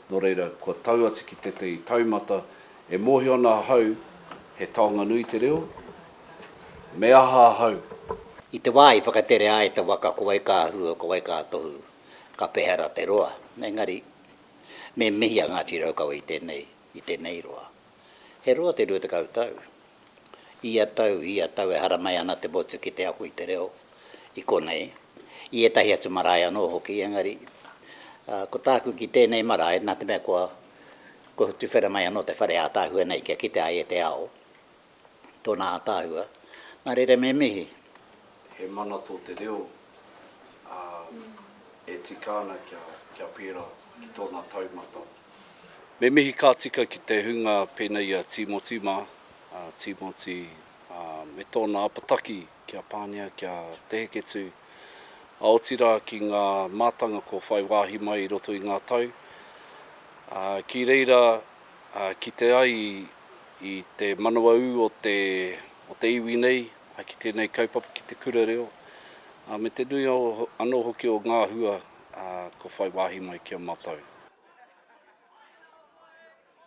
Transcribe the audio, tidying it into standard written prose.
Nō reira, kua tau atu ki tētahi taumata e mōhio ana ahau he taonga nui te reo, me aha ahau? I te wā i whakaterea ai te waka ko wai ka hua, ko wai ka tohu, ka pēhea rā te roa. Engari, me mihi a Ngāti Raukawa i tēnei, i tēnei roa. He roa te 20 tau. Ia tau, ia tau e haramai ana te motu ki te ako i te reo i konei, i ētahi atu marae anō hoki, engari, ko tāku ki tēnei marae, nā te mea kua, kua tuwhera mai anō te whare ātaahua nei kia kitea ai e te ao tōna ātaahua, nā reira me mihi. He mana tō te reo, ā, e tika ana kia, kia pērā ki tōna taumata. Me mihi ka tika ki te hunga pēnei i a Tīmoti mā, a Tīmoti me tōna apataki ki a Pānia, ki a Te Heketū, ā, otirā ki ngā mātanga kua whai wāhi mai i roto i ngā tau, ā, ki reira kite ai i te manawa ū o te, o te iwi nei ki tēnei kaupapa, ki te kura reo, ā, me te nui anō hoki o ngā hua kua whai wāhi mai ki a mātou.